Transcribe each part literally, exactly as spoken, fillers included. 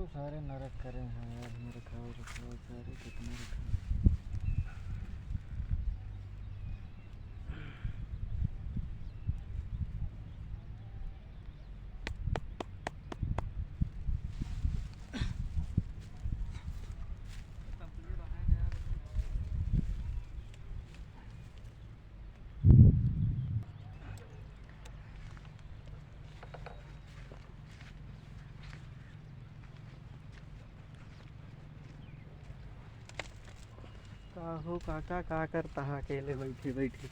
सारे नरक करे हैं यार, मेरे खाओ रखाओ सारे कितने रखाओ। का हो काका, का करता है अकेले बैठे बैठे?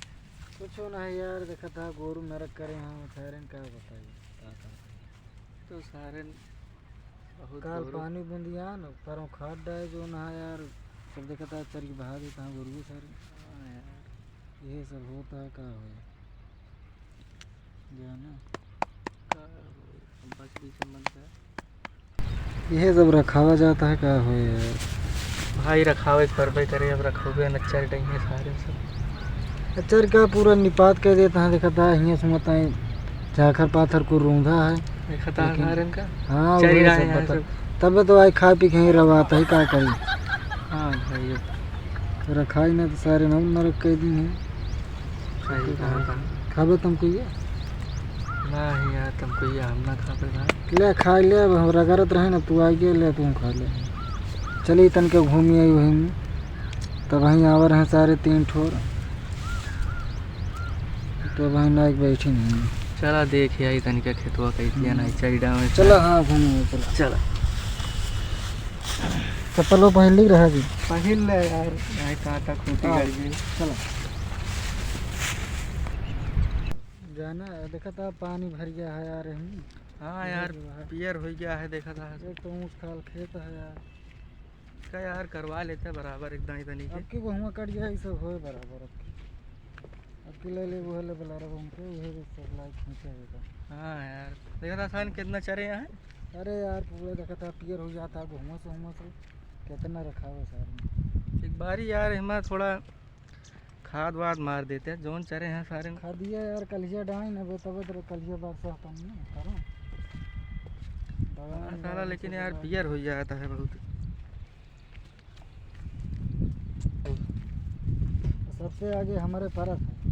कुछो ना यार, देखा था गोरू नरक करे हैं, सारे का बताई का करता है। तो सारे बहुत काल गोरू पानी बूंदियान, परों खाद डाए जो ना यार, सब देखा था चर के बहा देता है गोरू सारे। हाँ यार। यही सब होता है, का होए। जाना। का होए, बस बीच में मत जा। यही सब रखावा जाता है, का होए यार। भाई रखावे के परबे करे, अब रखोगे न चर डइहे सारे सब। चर का पूरा निपात कर देता है, देखा था हियाँ से मत आई, झाखर पाथर को रूंधा है। देखा था लेकिन सारे का? हाँ, चरी वही रहा सब है यहाँ बता। सब। तबे तो आई खा पी के ही रवाता है, का करी। हाँ भाई, अब रखाई ना तो सारे ना नरक कर दी है। सही कहा था। खाबे तमकुइया? नहीं यार, तमकुइया हम ना खाबे भाई। ले, खाई ले, अब हम रगड़त रहे ना, तू आई गए, ले, तू खा ले। चली, तनके घूमी आई वहीं में। तब वहीं आवर हैं सारे तीन ठोर। तो वहीं ना एक बैठी नहीं। चला, देख आई तनके खेतवा कैसे है, हम्म। नहीं, चल डावे चला, सारे। हाँ, घूमी, चला। चला। चप्पलो पहिन ली रहा जी। पहिन ले यार, नहीं कहाँ तक खूंटी हाँ। गड़ गई। चला। जाना, देखा था पानी भर गया है यार, हम हाँ इधर यार, जो है। पियर हो गया है, देखा था। एक तो ऊँच खाल खेत है यार। का यार, करवा लेते बराबर एक दाई तनी के। अब की बहुआ कट गया, ये सब होए बराबर अब की। अब की ले ले, वो ले बुला रहा उनके, ये भी सब लाइक खींचे होगा। हाँ यार, देखा था सान कितना चरे यहाँ। अरे यार, पूरा देखा था पियर हो जाता है, घुमा से, घुमा से, कितना रखा हुआ सारे में। एक बारी यार, हमारा थोड़ा खाद वाद मार देते, जौन चरे हैं सारे में। खा दिया यार, कलिया डाइन है, बतावे तो कलिया बार से अपन नहीं करो। हाँ, साला, लेकिन यार, पियर हो जाता है बहुत। सबसे आगे हमारे परत है।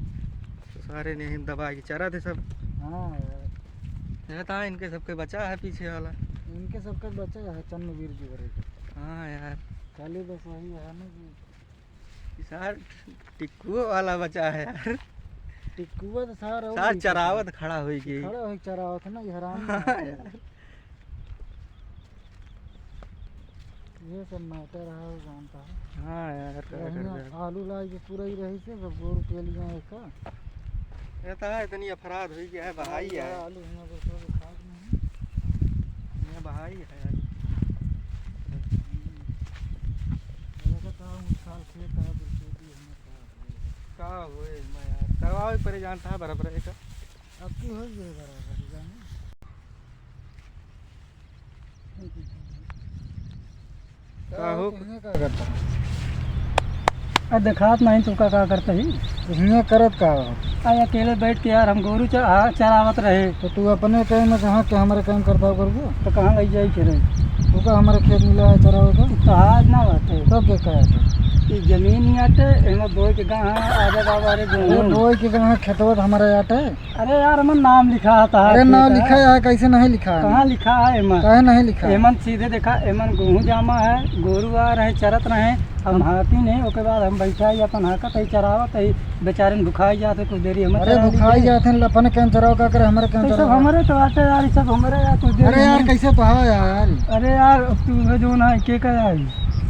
तो सारे ने हिम दबा के चरा थे सब। हाँ यार। रहता है इनके सबके बचा है पीछे वाला। इनके सबके बचा है चन्नवीर जी बड़े के। हाँ यार। खाली बस वही है ना कि ई सार टिक्कुओ वाला बचा है यार। टिक्कुआ तो सार और सार भी चरावत खड़ा होई के। खड़ा होई चरावत ना, ये हराम हाँ यार। ये सब मैटर है, वो जानता है। हाँ यार, का कर दे। आलू लाई के पूरा ही रही से, सब गोरू के लिए है का? ये तो है, इतनी अफराद हुई गया है, बहाई है। आलू हमारे को खास नहीं। ये बहाई है आलू। ये तो था, उस साल खेत है, बिल्कुल भी हमें का होए। का होए, मैं यार, करवावे परे जानता है बराबर है का। अब की हो गए बराबर, जाने। का हो? तू हियाँ का करता है? आ, देखात नहीं तू का, का करता ही? तू हियाँ करत का हो? आ, अकेले बैठ के यार हम गोरू च-, आ, चरावत रहे। तो तू अपने टाइम में कहाँ के हमारे काम करता हो करबो? तो कहाँ लग जाई के रहे? तू का हमारे खेत मिला है चरावे का? तो आज ना बात है। तो क्या कहा था? ये जमीन नहीं आटे, एमा बोए के गाँव है, आजा बाबा रे अरे गोरू। बोए के गाँव है, खेतवा तो हमारा आटे। अरे यार, एमन नाम लिखा है तहार अरे, नाम लिखा है, कैसे नहीं लिखा है? कहाँ लिखा है एमन? काहे नहीं लिखा है? एमन सीधे देखा, एमन गोहूँ जामा है, गोरू आ रहे, चरत रहे, हम हाँकी नहीं, ओके बाद हम बैठा ही अपन हाँकत ही, चरावत ही, बेचारे भुखाई जात है, कुछ देरी हम अरे, चरा भुखाई लीजिए। जात है, अपने केम चराओ, का करे, हमारे केम तो सब चराओ। हमारे तो आटे यार, ये सब हमारे यार, कुछ देरी अरे यार, हमारे कैसे तो है यार? अरे यार, अब तू जो ना, के का यार?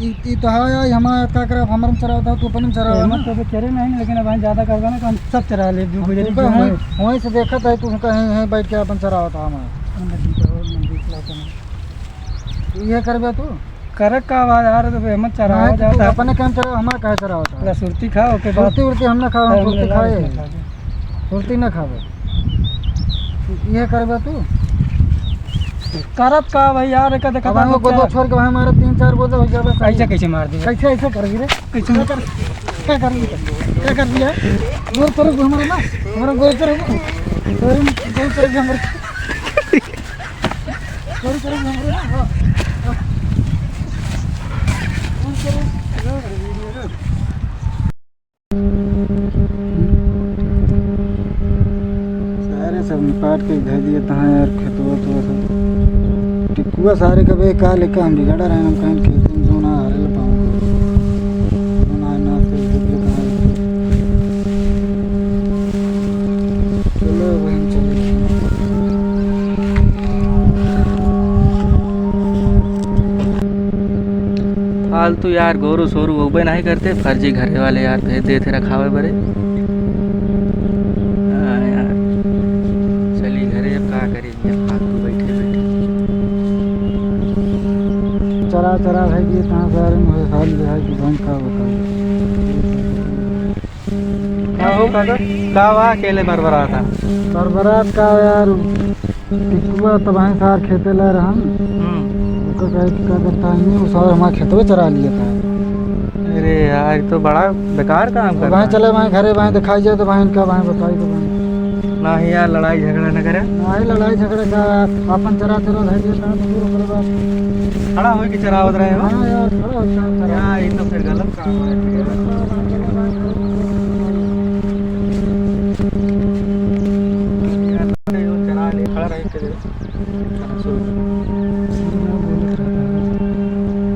ई, ई तो है यार, हमारे का करे, हमारे में चरावत है, तू अपने में चरावा ना। एमन तो बेचारे नहीं, लेकिन अब हम ज्यादा करबा ना, तो हम सब चरा ले, जो अब गुजरी तू जो हम है। वहीं से देखत है, तू कहीं यहीं बैठ के अपन चरावत है हमार। हम नदी का और नदी इलाका में। तू ये करबे तू? करे का बा यार, तो एमन चरावा नहीं, तो तू जाता है। अपने काम चरावा, हमार काहे चरावत है? ला सुरती खा, ओके बाद सुरती उरती हम ना खावे, हम हम सुरती ले खाए। लावे, सुरती ना खावे। तू ये करबे तू? करत का भाई यार, एका देखा अब हम था गोदो तो छोड़ के भाई हमारे तीन चार गोदो हो गया बस। ऐसे कैसे मार दे? कैसे ऐसे करबी रे? कैसे? क्या कर, क्या कर लिया? क्या कर लिया? गोर तरफ हमारे ना, हमारा गोर तरफ, गोर, गोर तरफ हमारे, गोर तरफ हमारे ना, हाँ, हाँ। कहाँ यार, खेतवा तो सब टिकुआ सारे कबे का लेकर हम बिगड़ा रहे, हम कहीं खेत में जो ना हरे ले पाऊँ, जो ना, ना तो खेत में कहाँ। चलो बहन, चलो। फालतू यार, गोरू सोरू होबे नहीं करते, फर्जी घरे वाले यार भेज देते रखावे बरे। हाँ यार, चली घरे, अब का करी, ये फालतू बैठे बैठे। चरा चरा है कि कहाँ से आ रहे हैं, सारी जो है कि बहन का बताओ। का हो काका, का बा अकेले बरबरात है? बरबरात का यार, टिकुआ तब है सार खेते ले रहन। हम्म। ओकर कहे कि का करता है, नहीं, वो सार हमारे खेतवे चरा लिया था। अरे यार, ये तो बड़ा बेकार काम अब करता भाई है। चले भाई घरे भाई दिखाई जाए तो भाई इनका भाई बताई तो भाई। नहीं यार, लड़ाई झगड़ा न करे। नहीं, लड़ाई झगड़ा का अपन चरा चरा रह गया था, तो फिर ओकरे बाद खड़ा होके चरावत रहे हो? हाँ यार, खड़ा होके चरा। यार, ये तो फिर गलत काम है। यार, वो चरा ले, खड़ा रहे के।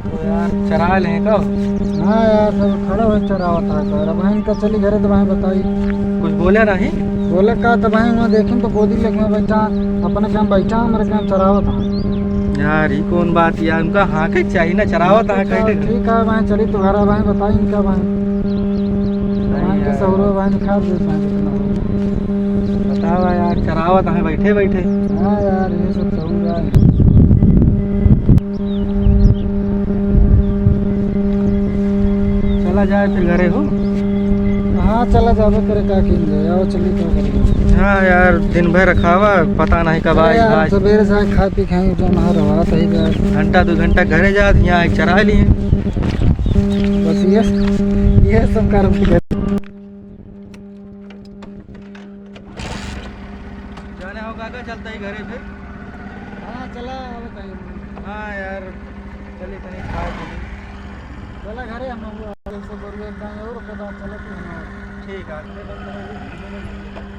तो यार, चरा ले का? हाँ यार, सब खड़ा होके चरावत है तो। अब भाई इनका चली घरे तो भाई बताई। कुछ बोले नहीं? बोले का तो भाई वहाँ देखी तो गोदी लेके में बैठा, अपने काम बैठा, हमारे काम चरावत है। यार, ये कौन बात यार, उनका हाँ के चाहिए ना, चरावत है ठीक है, कहे के। ठीक है भाई, चली तो घर भाई बताई इनका भाई। नहीं भाई के यार। सहुरो भाई खा दे भाई कितना हो। बतावा यार, चरावत है बैठे बैठे। हाँ यार, ये सब सहूर है। चला जाए फिर घरे हो। हाँ, चला जाबे करे, का कीन जाए, आओ चली तो करे। हाँ यार, दिन भर रखावा, पता नहीं कब अरे आई यार, आज। सवेरे से खा पी खाए, जो ना रहा था ही यार। घंटा दो घंटा घरे जात, यहाँ एक चरा लिए। बस ये, ये सब कारण की जाने हो काका, चलता ही घरे फिर। हाँ, चला, अब कहीं। हाँ यार, चली तनी खाए पी। चला घरे हम लोग, ऐसे बोरिया एक दाएं और, ओकर बाद चला तू हम लोग। ठीक है, अगले बंद करो।